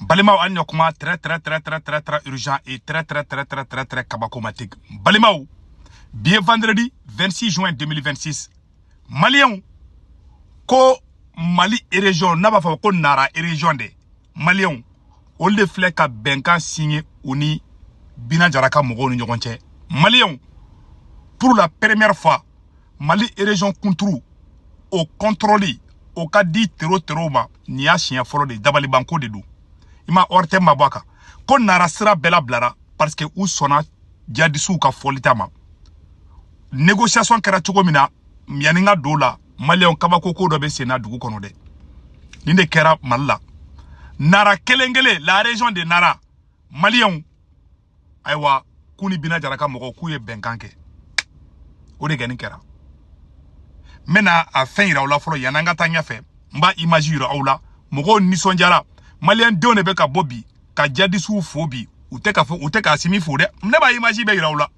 Balimaw, an ɲɔ kuma très très très très très très urgent et très très très très très très kabakomatique. Balimaw, bi ye vendredi 26 juin 2026. Maliyɛnw, ko Mali région n'a b'a fɔ ko Nara région de Maliyɛnw, olu de filɛ ka bɛnkan signé u ni Bina Jara ka mɔgɔw ni ɲɔgɔn cɛ. Maliyɛnw, pour la première fois, Mali région kunturu o contrôle o ka di tero tero ma, nin y'a siɲɛ fɔlɔ de, dabalibanko de don. I ma ORTM ma bɔ a kan ko Nara sira bɛɛ labilara parce que u sɔnna jihadisiw ka fɔlita ma. Négociation kɛra cogo min na, yanni n ka don o la, Maliyɛnw, kabako ko dɔ bɛ sen na dugu kɔnɔ dɛ. Nin de kɛra Mali la. Nara kelen kelen, la région de Nara, Maliyɛnw, ayiwa, k'u ni Bina Jara ka mɔgɔw k'u ye bɛnkan kɛ. O de kɛ nin kɛra. N bɛna a fɛn yira aw la fɔlɔ yanni an ka taa ɲɛfɛ. N b'a image yira aw la. Mɔgɔw nisɔndiyara. Maliyɛn denw de bɛ ka bɔ bi ka jihadisiw fo bi. U tɛ ka fɔ, u tɛ ka Asimi fo dɛ. Ne b'a image bɛɛ yira aw la.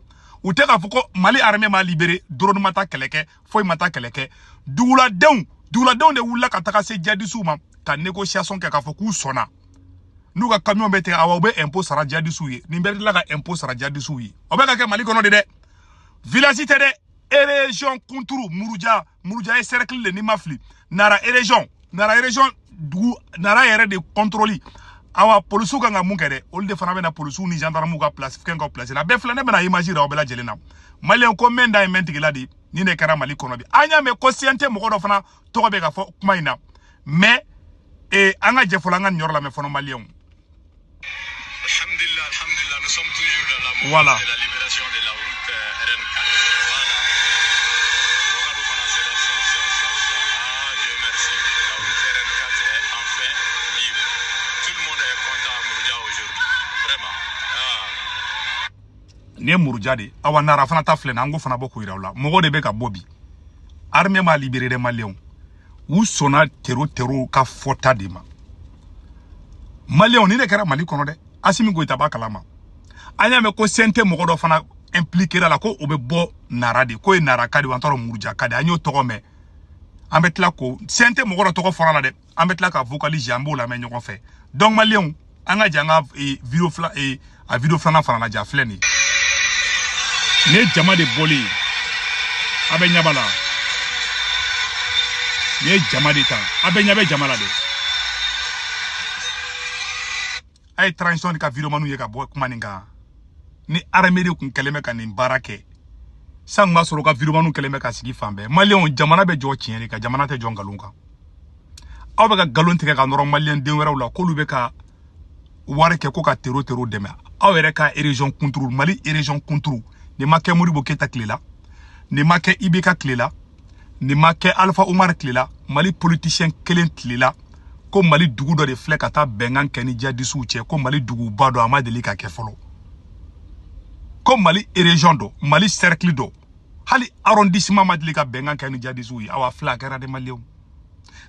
U tɛ k'a fɔ ko Mali armée ma libéré, drone ma taa kɛlɛ kɛ, foyi ma taa kɛlɛ kɛ. Duguladenw de wulila ka taga se jihadisiw ma ka négociation kɛ k'a fɔ k'u sɔnna. N'u ka camion bɛ tigɛ, awa, u bɛ impôt sara jihadisiw ye. Nin bɛɛ tila ka impôt sara jihadisiw ye. O bɛ ka kɛ Mali kɔnɔ de dɛ. Village tɛ dɛ. Région kunturu, Muruja, Muruja ye cercle de, n'i ma fili. Nara région, Nara région dugu, Nara yɛrɛ de contrôle. Awa, polisiw kan ka mun kɛ dɛ? Olu de fana bɛna polisiw ni gendarmew ka place, fɛn ka place la. Bɛɛ filɛ, ne bɛna image yira aw bɛɛ lajɛlen na. Maliyɛn ko mɛn da ye mɛn tigila de. Nin de kɛra Mali kɔnɔ bi. An y'a mɛn ko CNT mɔgɔ dɔ fana tɔgɔ bɛ ka fɔ kuma in na. Mais an ka jɛ fɔlɔ, an ka nin yɔrɔ lamɛn fɔlɔ, Maliyɛnw. Alhamdulillah, alhamdulillah, nous sommes toujours dans la mouvance Voilà. de la libération de la route RN4. Voilà. Ouagadougou fana sera sisan, sisan, sisan, sisan. Ah, Dieu merci. La route RN4 est enfin libre. Tout le monde est content à Mouroudia aujourd'hui. Vraiment. Ah. Nin ye Muruja de. Awa, Nara fana ta filɛ nin ye, an k'o fana bɔ k'o yira aw la. Mɔgɔw de bɛ ka bɔ bi. Armée ma libéré dɛ, Maliyɛnw. U sɔnna tero tero ka fɔta de ma. Maliyɛnw, nin de kɛra Mali kɔnɔ dɛ. Asimi Goyita b'a kalama. An y'a mɛn ko CNT mɔgɔ dɔ fana impliqué la ko o bɛ bɔ Nara de, k'o ye Nara ka de, an t'a dɔn Muruja ka de. An y'o tɔgɔ mɛn. An bɛ tila k'o CNT mɔgɔ dɔ tɔgɔ fɔra la dɛ. An bɛ tila ka vocaliser, an b'o lamɛn ɲɔgɔn fɛ. Donc Maliyɛnw, an ka jɛ an ka vidéo fila, a vidéo filanan fana lajɛ. A filɛ nin ye. Nin ye jama de bɔlen ye. A bɛ ɲɛ b'a la. Nin ye jama de ta. A bɛ ɲɛ bɛ jama la dɛ. A ye transition ka vidéo ye ka bɔ kuma nin kan. Ni armée de kun kɛlen bɛ ka nin baara kɛ, san b'a sɔrɔ u ka vidéo kɛlen bɛ ka sigi fan bɛɛ. Maliyɛnw, jamana bɛ jɔ tiɲɛ de kan, jamana tɛ jɔ nkalon kan. Aw bɛ ka nkalon tigɛ ka nɔrɔ maliyɛn den wɛrɛw la k'olu bɛ ka wari kɛ ko ka tero tero dɛmɛ. Aw yɛrɛ ka région kunturu, Mali région kunturu, nin ma kɛ Modibo Keyita tile la, nin ma kɛ IBK tile la, nin ma kɛ Alpha Umar tile la, Mali politicien kelen tile la, ko Mali dugu dɔ de filɛ ka taa bɛnkan kɛ ni jihadisiw cɛ, ko Mali duguba dɔ, a ma deli ka kɛ fɔlɔ, ko Mali région dɔ, Mali cercle dɔ, hali arrondissement ma deli ka bɛnkan kɛ ni jihadisiw ye. Awa, filɛ, a kɛra de. Maliyɛnw,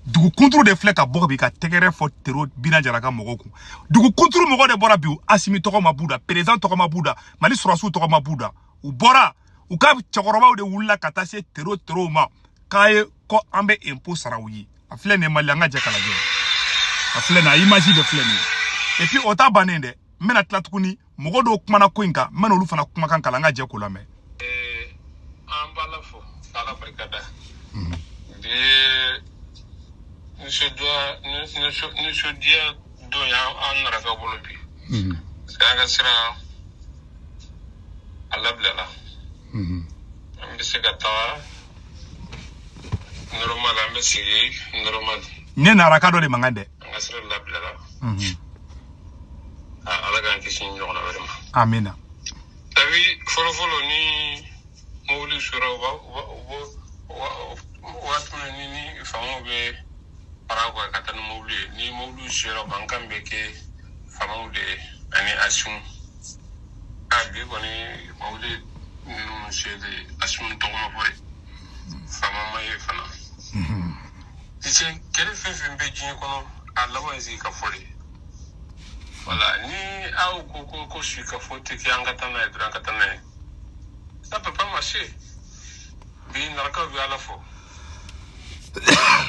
dugu kunturu de filɛ ka bɔ bi ka tɛgɛrɛ fɔ tero Bina Jara ka mɔgɔw kun. Dugu kunturu mɔgɔ de bɔra bi. Asimi tɔgɔ ma b'u da, président tɔgɔ ma b'u da, Mali sɔrɔsiw tɔgɔ ma b'u da. U bɔra, u ka cɛkɔrɔbaw de wulila ka taa se tero terow ma k'a ye ko an bɛ impôt sara u ye. A filɛ nin ye, Mali, an ka jɛ k'a lajɛ. A filɛ nin ye, a image bɛ filɛ nin ye. Et puis o ta bannen dɛ, n bɛna tila tuguni, mɔgɔ dɔw kumana ko in kan, n bɛna olu fana kumakan kalan, an ka jɛ k'o lamɛn. An b'Ala fo k'Ala barika da. Bi ye nisɔndiya nisɔndiya don ye an narakaw bolo bi. Parce que an ka sira a labilala. An bɛ se ka taga normal, an bɛ sigi normal. Ne naraka dɔ de mankan dɛ. An ka sira labilala. Ala k'an kisi ɲɔgɔnna wɛrɛ ma. Amina. Tabi fɔlɔ fɔlɔ, ni mobili sɔrɔ, u b'a u b'a waati min ni faamaw bɛ fara kan ka taa ni mobili ye, ni mobili sera, mankan bɛ kɛ faamaw de ye ani Asimu. A bi kɔni, mobili ninnu selen, Asimu tɔgɔ ma fɔ dɛ, faama ma ye fana. Tu sais, kɛlɛ fɛn fɛn bɛ diɲɛ kɔnɔ, a laban ye sigi ka fɔ de. Voilà, ni aw ko ko sigi ka fɔ tɛ kɛ, an ka taa n'a ye dɔrɔn, an ka taa n'a ye. Ça peut pas marcher. Bi narakaw bɛ Ala fo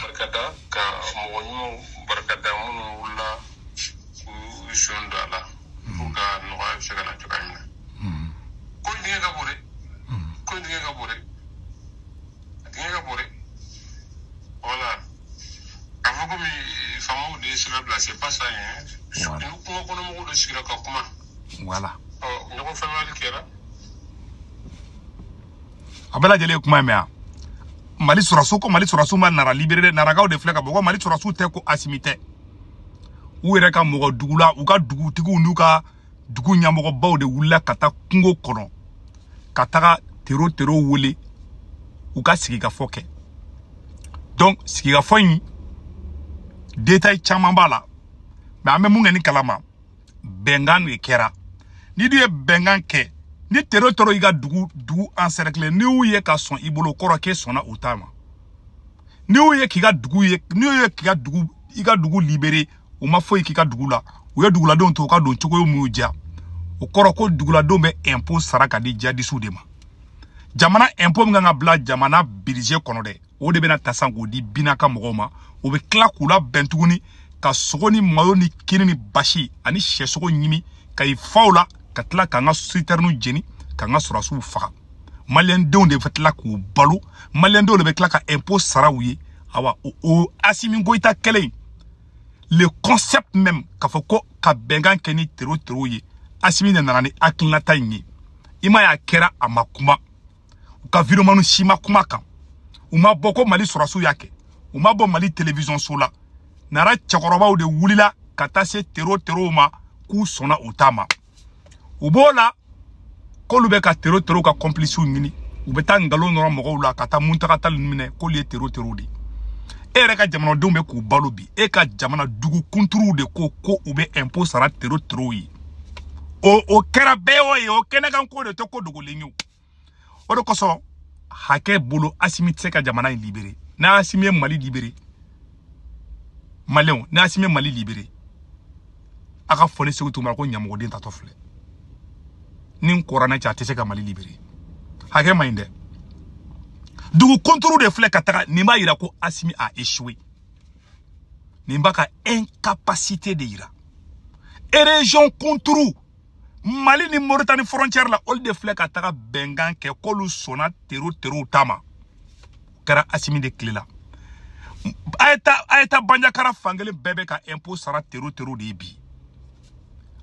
barika da, ka mɔgɔ ɲumanw barika da, minnu wulila k'u son don a la pour que nɔgɔya bɛ se ka na cogoya min na. Ko in dingɛ ka bon dɛ, ko in dingɛ ka bon dɛ, a dingɛ ka bon dɛ. Voilà, k'a fɔ komi faamaw de ye sira bila, c'est pas ça hein. Voilà. Ni kungo kɔnɔ mɔgɔw de sigira ka kuma. Voilà. Ɔ, ɲɔgɔn faamuyali kɛra. A bɛɛ lajɛlen ye kuma in mɛn yan. Mali sɔrɔsiw ko Mali sɔrɔsiw ma Nara libéré dɛ. Narakaw de filɛ ka bɔ ko Mali sɔrɔsiw tɛ, ko Asimi tɛ. U yɛrɛ ka mɔgɔ dugu la, u ka dugutigiw n'u ka dugu ɲɛmɔgɔbaw de wulila ka taa kungo kɔnɔ ka taga tero tero wele u ka sigikafɔ kɛ. Donc sigikafɔ in détail caman b'a la, mais an bɛ mun kɛ ni kalama, bɛnkan de kɛra. Ni dun ye bɛnkan kɛ ni tero tero i ka dugu encercler, n'i y'u ye ka sɔn i bolo, kɔrɔ k'e sɔnna u ta ma. N'i y'u ye k'i ka dugu ye, n'i y'u ye k'i ka dugu, i ka dugu libéré, u ma foyi k'i ka dugu la, u ye duguladenw to u ka don cogo mun y'u diya, o kɔrɔ ko duguladenw bɛ impôt sara ka di jihadisiw de ma. Jamana impôt min kan ka bila jamana budget kɔnɔ dɛ, o de bɛna ta sisan k'o di Bina ka mɔgɔw ma. O bɛ tila k'u labɛn tuguni ka sogo ni malo ni kini ni basi ani sɛsogo ɲimi ka i faw la, ka tila k'an ka citernes jeni, k'an ka sɔrɔdasiw faga. Maliyɛndenw de bɛ tila k'u balo, maliyɛndenw de bɛ tila ka impôt sara u ye. Awa o Asimi Goïta kɛlen in, le concept même k'a fɔ ko ka bɛnkan kɛ ni tero tero ye, Asimi de nana ni hakilinata in ye. I m'a ye a kɛra, a ma kuma, u ka vidéoman si ma kuma kan, u ma bɔ ko Mali sɔrɔdasiw y'a kɛ, u ma bɔ Mali télévision so la. Nara cɛkɔrɔbaw de wulila ka taa se tero terow ma k'u sɔnna u ta ma. U b'o la k'olu bɛ ka tero terow ka complices ɲini, u bɛ taa nkalon nɔrɔ mɔgɔw la ka taa Muntaga Tall minɛ k'olu ye tero terow de ye. E yɛrɛ ka jamanadenw bɛ k'u balo bi, e ka jamana dugu kunturuw de ko ko u bɛ impôt sara tero terow ye. O kɛra bɛɛ y'o ye, o kɛnɛkan ko de tɛ ko dogolen ye. O de kosɔn hakɛ bolo Asimi tɛ se ka jamana in libéré. N'a Asimi ye Mali libéré, Maliyɛnw, n'a Asimi ye Mali libéré, a ka fɔ ne Segu Tunkara ko ɲamɔgɔden tatɔ filɛ. Ni n kɔrɔ ne cɛ, a tɛ se ka Mali libéré. Hakɛ man ɲi dɛ. Dugu kunturu de filɛ ka taga, nin b'a yira ko Asimi a échoué. Nin b'a ka incapacité de yira. Région kunturu Mali ni Mauritanie frontière la, olu de filɛ ka taga bɛnkan kɛ k'olu sɔnna tero terow ta ma. O kɛra Asimi de tile la. A ye taa Banjakara fankelen bɛɛ bɛ ka impôt sara tero terow de ye bi.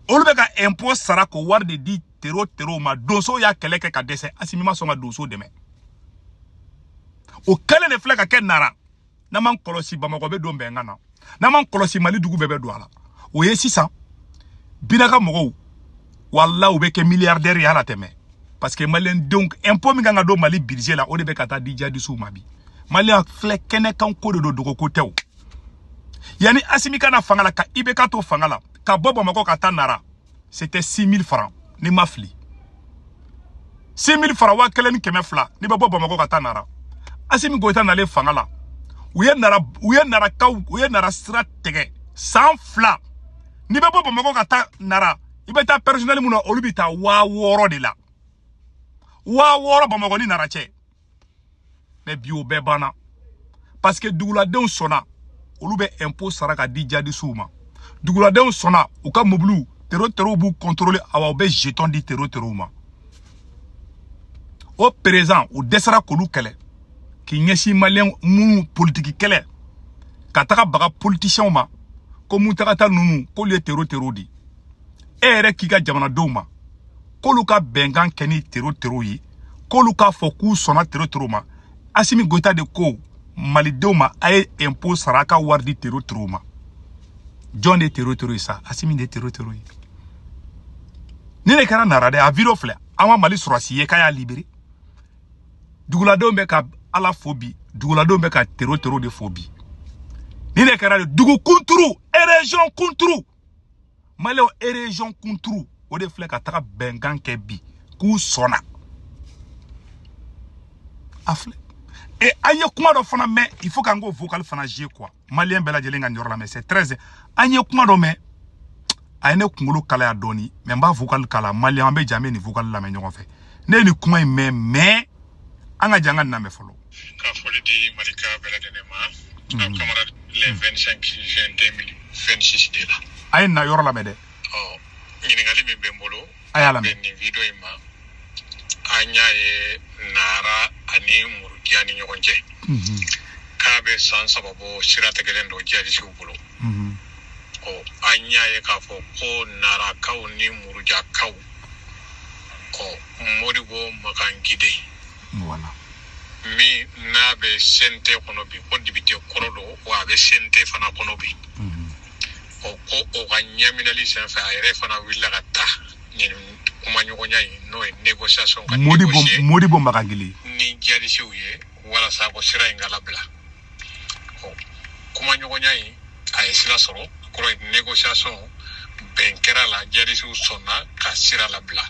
Olu bɛ ka impôt sara k'o wari de di tero terow ma. Donsow y'a kɛlɛ kɛ ka dɛsɛ, Asimi ma sɔn ka donso dɛmɛ. O kɛlen de filɛ ka kɛ Nara. N'an m'an kɔlɔsi, Bamakɔ bɛ don bɛnkan na. N'an m'an kɔlɔsi, Mali dugu bɛɛ bɛ don a la. O ye sisan Bina ka mɔgɔw, walahi u bɛ kɛ milliardaire ye hali a tɛmɛ. Parce que maliyɛndenw impôt min kan ka don Mali budget la, o de bɛ ka taa di jihadisiw ma bi. Maliyɛn filɛ kɛnɛkan ko de don, dogoko tɛ o. Yanni Asimi ka na fanga la, ka IBK to fanga la, ka bɔ Bamakɔ ka taa Nara, c'était 6000 francs ni ma fili. 6000 francs, 1200, n'i bɛ bɔ Bamakɔ ka taa Nara. Asimi Goïta nalen fanga la, u ye Nara, u ye Narakaw, u ye Nara sira tigɛ san 2. N'i bɛ bɔ Bamakɔ ka taa Nara, i bɛ taa personnel mun na, olu bɛ taa 6000 de la. 6000 Bamakɔ ni Nara cɛ. Mais bi o bɛɛ banna. Parce que duguladenw sɔnna, olu bɛ impôt sara ka di jihadisiw ma. Duguladenw sɔnna, u ka mobiliw, tero terow b'u contrôler, awa u bɛ jeton di tero terow ma. O présent, u dɛsɛra k'olu kɛlɛ, k'i ɲɛsin maliyɛn minnu politiki kɛlɛ, ka taga baga politiciens ma, ko Muntaga Tall ninnu k'olu ye tero terow de ye. E yɛrɛ k'i ka jamanadenw ma k'olu ka bɛnkan kɛ ni tero terow ye, k'olu k'a fɔ k'u sɔnna tero terow ma. Asimi Goïta de ko malidenw ma, a ye impôt sara, a ka wari di tero terow ma. Jɔn de ye tero tero ye sa? Asimi de ye tero tero ye. Ni ne kɛra Nara dɛ, a vidéo filɛ, an ma Mali sɔrɔsi ye k'a y'a libéré. Duguladenw bɛ ka Ala fo bi, duguladenw bɛ ka tero tero de fo bi. Ni ne kɛra de, dugu kunturu, région kunturu, maliyɛnw, région kunturu, o de filɛ ka taga bɛnkan kɛ bi k'u sɔnna. A filɛ. Et an ye kuma dɔ fana mɛn, il faut k'an k'o vocal fana jouer quoi. Maliyɛn bɛɛ lajɛlen ka nin yɔrɔ lamɛn, c'est très, an ye kuma dɔ mɛn, a ye ne kunkolo kalaya dɔɔni, mais n b'a vocal kala. Maliyɛn, an bɛ jɛ, an bɛ nin vocal lamɛn ɲɔgɔn fɛ. Ne ye nin kuma in mɛn, mais an ka jɛ an ka nin lamɛn fɔlɔ. Ka foli di Malika bɛɛ lajɛlen ma. Camarade, le 25 juin 2026 de la. A ye na yɔrɔ lamɛn dɛ. A y'a lamɛn. Nin vidéo in ma, an y'a ye Nara ani Muruja ni ɲɔgɔn cɛ, k'a bɛ san 3 bɔ, sira tigɛlen don jihadisiw bolo. Ɔ, an y'a ye k'a fɔ ko Narakaw ni Murujakaw, ɔ, Modibo Makan Gide, voilà, min n'a bɛ CNT kɔnɔ bi, ko député kɔrɔ don, wa a bɛ CNT fana kɔnɔ bi. Ɔ, ko o ka ɲɛminɛli senfɛ, a yɛrɛ fana wulila ka taa nin kumaɲɔgɔnya in, n'o ye négociation, ka Modibo négocier Modibo Makan Gide ni jihadisiw ye walasa ko sira in ka labila. Ɔ, kumaɲɔgɔnya in, a ye sira sɔrɔ, kɔrɔ ye négociation bɛn kɛra la, jihadisiw sɔnna ka sira labila,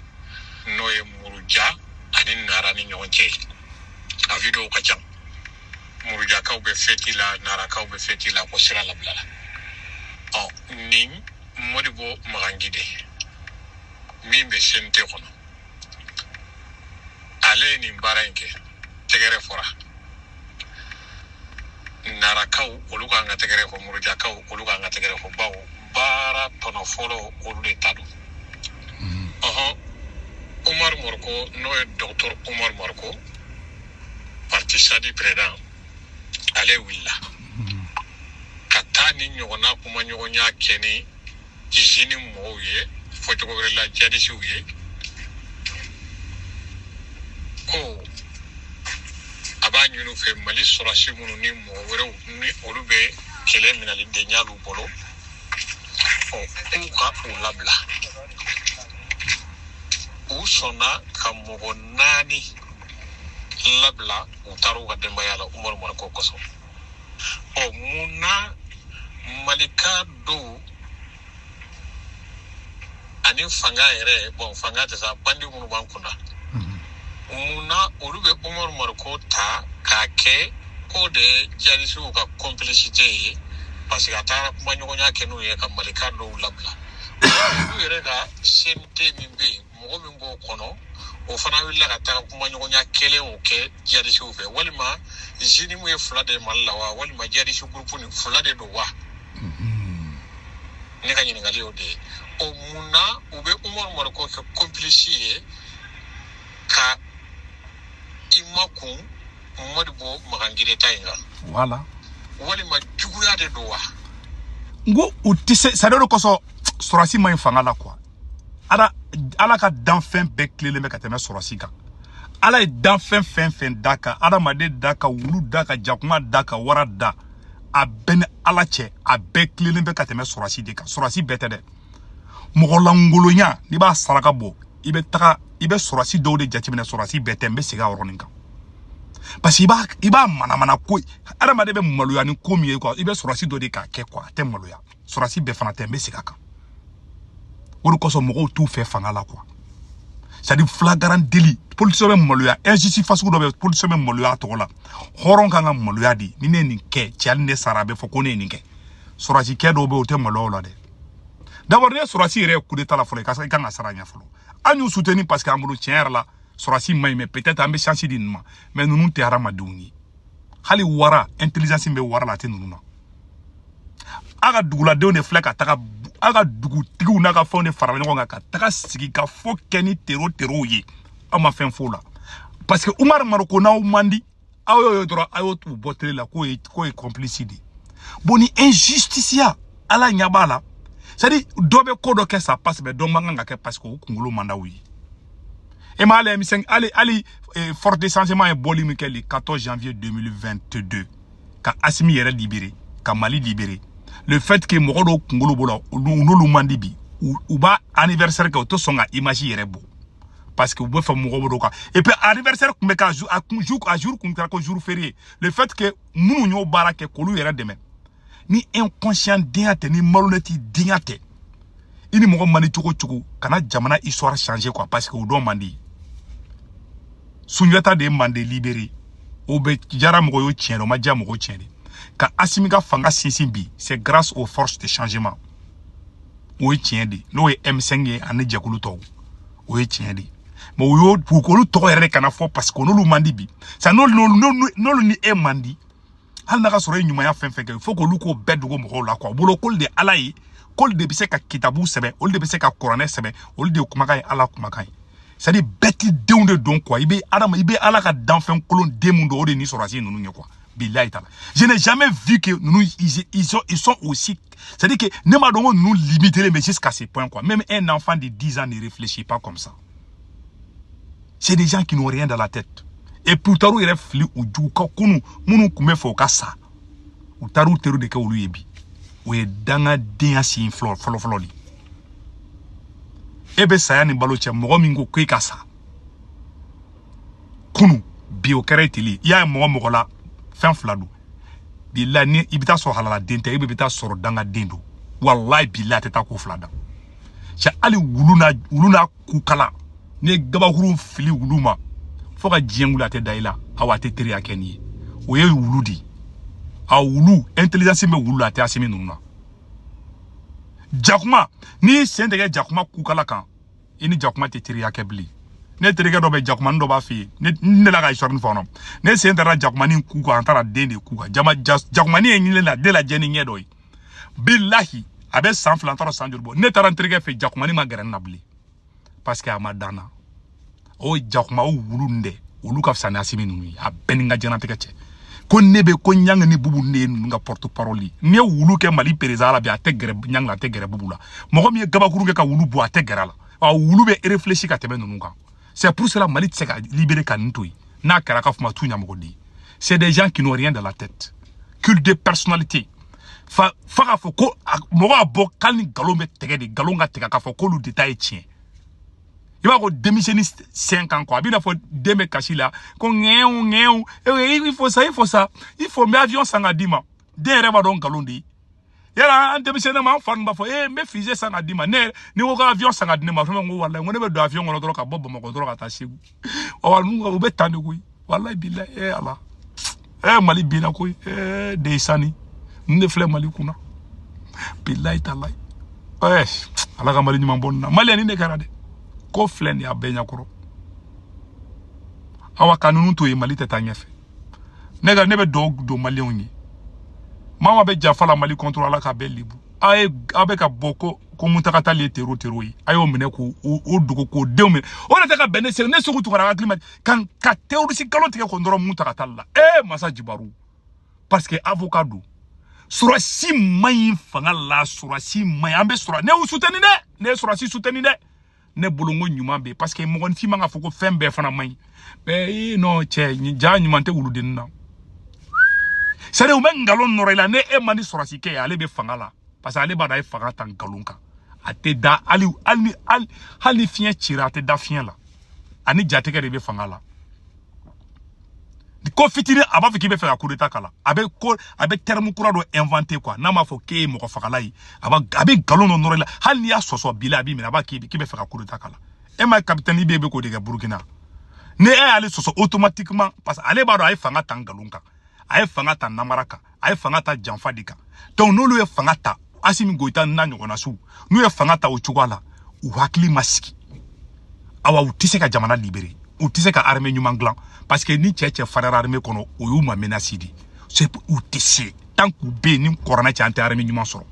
n'o ye Muruja ani Nara ni ɲɔgɔn cɛ ye. A vidéo ka ca, Murujakaw bɛ fɛti la, Narakaw bɛ fɛti la, ko sira labila la. Ɔ, nin Modibo Makan Gide min bɛ CNT kɔnɔ, ale ye nin baara in kɛ. Tɛgɛrɛ fɔra Narakaw, olu k'an ka tɛgɛrɛ fɔ, Murujakaw, olu k'an ka tɛgɛrɛ fɔ, bawo baara tɔnɔ fɔlɔ, olu de ta don. Ɔhɔn, Umar Mariko, n'o ye docteur Umar Mariko, parti SADI président, ale wulila ka taa ni ɲɔgɔnna kumaɲɔgɔnya kɛ ni JNIM mɔgɔw ye, fɔcogo wɛrɛ la jihadisiw ye, ko a b'a ɲini u fɛ, Mali sɔrɔsi minnu ni mɔgɔ wɛrɛw ni olu bɛ kɛlɛ minɛli denya l'u bolo, ɔ, k'u ka u labila. U sɔnna ka mɔgɔ 4 labila, u taara u ka denbaya la, Umaru Mariko kosɔn. Ɔ, mun na Malika dɔw ani fanga yɛrɛ, bɔn, fanga tɛ sa, bandi minnu b'an kunna, mun na olu bɛ Umaru Mariko ta k'a kɛ ko de ye jihadisiw ka complicité ye? Parce que a taara kumaɲɔgɔnya kɛ n'u ye ka Malika dɔw labila. Olu yɛrɛ ka CNT min bɛ yen, mɔgɔ min b'o kɔnɔ, o fana wulila ka taa kumaɲɔgɔnya kelen o kɛ jihadisiw fɛ. Walima JNIM ye 2 de ye Mali la wa, walima jihadisi groupe ni 2 de don wa? Ne ka ɲininkali y'o de ye. O mun na u bɛ Umaru Mariko kɛ complice ye ka i makun Modibo Makan Gide ta in kan? Voilà. Walima juguya de don wa? N ko u tɛ se, c'est à dire o de kosɔn sɔrɔsi ma ɲi fanga la quoi. Ala ka danfɛn bɛɛ tilelen bɛ ka tɛmɛ sɔrɔsi kan. Ala ye danfɛn fɛn fɛn da, ka adamaden da, ka wulu da, ka jakuma da, ka wara da, a bɛɛ ni Ala cɛ, a bɛɛ tilelen bɛ ka tɛmɛ sɔrɔsi de kan. Sɔrɔsi bɛɛ tɛ dɛ. Mɔgɔ lankolonya, n'i b'a saraka bɔ, i bɛ taga i bɛ sɔrɔsi dɔw de jateminɛ. Sɔrɔsi bɛɛ tɛ, n bɛ segin a yɔrɔnin kan, parce que i b'a manamana ko, adamaden bɛ maloya ni ko min ye quoi, i bɛ sɔrɔsi dɔ de k'a kɛ quoi, a tɛ maloya. Sɔrɔsi bɛɛ fana tɛ, n bɛ segin a kan. O de kosɔn mɔgɔw t'u fɛ fanga la quoi. C'est à dire flagrant délit, politicien bɛ maloya, injustice fasugu dɔ bɛ, politicien bɛ maloya a tɔgɔ la. Hɔrɔn kan ka maloya de. Ni ne ye nin kɛ, cɛ, hali ne sara, a bɛ fɔ ko ne ye nin kɛ. Sɔrɔsi kɛ dɔw bɛ yen, o tɛ maloya o la dɛ. D'abord, n'i ye sɔrɔsi yɛrɛ ye coup d'état la fɔlɔ, i kan ka sara ɲɛ fɔlɔ. An y'u soutenir parce que an bolo, tiɲɛ yɛrɛ la, sɔrɔsi man ɲi, mais peut-être an bɛ chance di ninnu ma. Mais ninnu tɛ hadamadenw ye. Hali wara, intelligence bɛ wara la, a tɛ ninnu na. A ka duguladenw de filɛ ka taga, a ka dugutigiw n'a ka fɛnw de fara ɲɔgɔn kan ka taga sigi ka fɔ kɛ ni terro terrow ye. Aw ma fɛn f'o la, parce que Umar Mariko n'aw man di, aw y'o ye dɔrɔn, aw y'o bɔ télé la k'o ye complice de ye. Bon, ni injustice ya, Ala ɲɛ b'a la. C'est à dire dɔ bɛ ko dɔ kɛ, ça passe, mais dɔ man kan ka kɛ, parce que o kunkolo man d'aw ye. E ma hali M5, hali force de changement ye bɔli min kɛ le 14 janvier 2022 ka Asimi yɛrɛ libéré, ka Mali libéré, le fait que mɔgɔ dɔw kunkolo b'o la, olu n'olu man di bi, u b'a anniversaire kɛ, u tɛ sɔn ka image yɛrɛ bɔ, parce que u bɛ fɛ mɔgɔ dɔw kan. Et puis anniversaire tun bɛ k'a jour, a kun jour, a jour kun kɛra ko jour férié. Le fait que minnu y'o baara kɛ, k'olu yɛrɛ dɛmɛ, ni inconscient denya tɛ, ni malhonnête denya tɛ, i ni mɔgɔ man di cogo o cogo, kana jamana histoire changer quoi, parce que o dɔn man di. Sunjata de ye Mande libéré, o bɛ diyara mɔgɔ ye, o tiɲɛ, o ma diya mɔgɔ, tiɲɛ de. Ka Asimi ka fanga sinsin bi, c'est grâce aux forces de changement, o ye tiɲɛ de, n'o ye M5 ye ani jɛkulu tɔw, o ye tiɲɛ de. Mais u y'o olu tɔgɔ yɛrɛ kana fɔ, parce que n'olu man di bi sa, n'olu ni e man di, hali n'a ka sɔrɔ e ɲumanya fɛn fɛn kɛ, il faut k'olu k'o bɛɛ dogo mɔgɔw la quoi. U bolo k'olu de Ala ye. K'olu de bɛ se ka kitabu sɛbɛn, olu de bɛ se ka kuranɛ sɛbɛn, olu de ye kumakan ye, Ala kumakan ye. C'est à dire bɛɛ denw de don quoi. I bɛ adama, i bɛ Ala ka danfɛn kolon den mun don, o de ni sɔrɔdasi ninnu ye quoi. Bilahi taala, je n'ai jamais vu que ninnu ils sont aussi, c'est à dire que ne m'a dɔn ko ninnu limité, mais jusqu'à ce point quoi. Même un enfant de 10 ans ne réfléchit pas comme ça. C'est des gens qui n'ont rien dans la tête. Et puis u taar'u yɛrɛ fili u jugu ka kunu minnu tun bɛ fɛ u ka sa, u taar'u teriw de kɛ olu ye bi. O ye dangadenya sen fɔlɔ fɔlɔ fɔlɔ de. E bɛ saya ni balo cɛ, mɔgɔ min ko k'e ka sa kunu, bi o kɛra e teli. I y'a ye mɔgɔ mɔgɔ la, fɛn fila don. Bilahi, ni i bɛ taa sɔrɔ halaladen tɛ, e bɛ taa sɔrɔ dangaden don. Walahi bilahi, a tɛ taa ko fila dan cɛ. Hali wulu n'a wulu n'a kukala, n'i ye gabakurun fili wulu ma fo ka diɲɛ wuli, a tɛ da i la. Awa, a tɛ teriya kɛ n'i ye. O ye wulu de ye. A wulu intelligence bɛ wulu la, a tɛ Asimi ninnu na. Jakuma, n'i y'i sen tigɛ jakuma kukala kan, i ni jakuma tɛ teriya kɛ bilen. Ne terikɛ dɔ bɛ, jakumani dɔ b'a fɛ yen. Ne la ka histoire nin fɔ kɔnɔ, ne sen taara jakumani ku kan, an taara den de ku kan. Jama jakumani ye ɲini la den lajɛ ni ɲɛ dɔ ye. Bilahi, a bɛ san 2, n taara san joli bɔ. Ne taara n terikɛ fɛ, jakumani ma gɛrɛ n na bilen parce que a ma dan na. O jakuma, o wulu nin dɛ, olu ka fisa ni Asimi ninnu ye. A bɛɛ ni n ka diɲɛlatigɛ cɛ ko ne bɛ ko Ɲangi ni Bubu, ne ye ninnu ka porte parole ye. N'i ye wulu kɛ Mali président la bi, a tɛ gɛrɛ Ɲangi la, a tɛ gɛrɛ Bubu la. Mɔgɔ min ye gabakuru kɛ ka wulu bɔ, a tɛ gɛrɛ a la. A wulu bɛ réfléchi ka tɛmɛ ninnu kan. C'est pour cela Mali tɛ se ka libérer ka nin to yen. N'a kɛra ka fuma t'u ɲɛmɔgɔ. C'est des gens qui n'ont rien dans la tête, culte de personnalité. Fa fa k'a fɔ ko mɔgɔ ka bɔ k'ale ni nkalon bɛ tɛgɛ de, nkalon ka tigɛ k'a fɔ k'olu de ta ye tiɲɛ. I b'a ko denmisɛnnin 5 ans quoi, a b'i n'a fɔ den bɛ kasi la ko ŋɛw ŋɛw, il faut ça, il faut ça, il faut n bɛ avion san ka d'i ma. Den yɛrɛ b'a dɔn nkalon de ye. Yala an denmisɛnnin ma, an fa ninnu b'a fɔ ee, n bɛ fusée san ka d'i ma. Ne yɛrɛ ni ko ko avion san ka di ne ma, fɛn ko walayi, n ko ne bɛ don avion kɔnɔ dɔrɔn ka bɔ Bamakɔ dɔrɔn ka taa Segu. Ɔ, ninnu u bɛ tan de koyi. Walayi bilayi, ee Ala, ee Mali binna koyi. Ee deyisani, nin de filɛ Mali kunna. Bilayi talayi, ɛɛ Ala ka Mali ɲuman bɔ nin na. Maliyɛn, nin de kɛra dɛ. Ko filɛ nin ye a bɛɛ ɲɛkɔrɔ. Awa, ka ninnu to yen, Mali tɛ taa ɲɛfɛ. Ne ka ne bɛ dugawu don maliyɛnw ye. Maa bɛ janfa la Mali contre, Ala ka bɛɛ libu. A ye aw bɛ ka bɔ ko Mutaka Tali ye tero ye, a y'o minɛ k'o o dogo k'o denw minɛ. O de tɛ ka bɛn ne Segu, ne Segu Tunkara hakili ma ka terroriste nkalon tigɛ k'o dɔrɔn Mutaka Tali la. Ee masa jibaru, parce que avocat don. Sɔrɔsi man ɲi fanga la, sɔrɔsi man ɲi. An bɛ sɔrɔ ne y'u soutenir dɛ, ne ye sɔrɔsi soutenir dɛ. Ne bolo n ko ɲuman bɛ yen, parce que mɔgɔninfin man ka fɔ ko fɛn bɛɛ fana man ɲi. Mais non, cɛ, ja ɲuman tɛ wuludennin na. C'est à dire u bɛ nkalon nɔrɔ i la. Ne e man di sɔrɔsi kɛ ye, ale bɛ fanga la parce que ale b'a dɔn a ye fanga ta nkalon kan. A tɛ da hali hali hali hali ni fiɲɛ cira, a tɛ da fiɲɛ la. Ani jatigɛ de bɛ fanga la. Ko fitinin, a b'a fɔ k'i bɛ fɛ ka coup d'état k'a la. A bɛ ko a bɛ terme kura dɔ inventer quoi. N'a m'a fɔ k'e ye mɔgɔ fagala ye, a bɛ nkalon dɔ nɔrɔ i la. Hali n'i y'a sɔsɔ bi la, a b'i minɛ, a b'a k'i bɛ fɛ ka coup d'état k'a la. E ma capitaine bɛ k'o de kɛ Burukina. Ni e y'ale sɔsɔ automatiquement, parce que ale b'a dɔn a ye fanga ta nkalon kan, a ye fanga ta namara kan, a ye fanga ta janfa de kan. Donc n'olu ye fanga ta, Asimi Goyita n'a ɲɔgɔnna n'u ye fanga ta o cogoya la, u hakili ma sigi. Awa, u tɛ se ka jamana libérer, u tɛ se ka armée ɲuman dilan, parce que ni cɛ cɛ fariyara armée kɔnɔ, o y'u ma menace de. C'est u tɛ se. Tant k'u bɛ yen ni kɔrɔnɛ cɛ, an tɛ armée ɲuman sɔrɔ.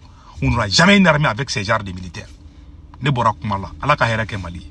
On n'aura jamais une armée avec ces genres de militaires. Ne bɔra kuma la. Ala ka hɛrɛ kɛ Mali ye.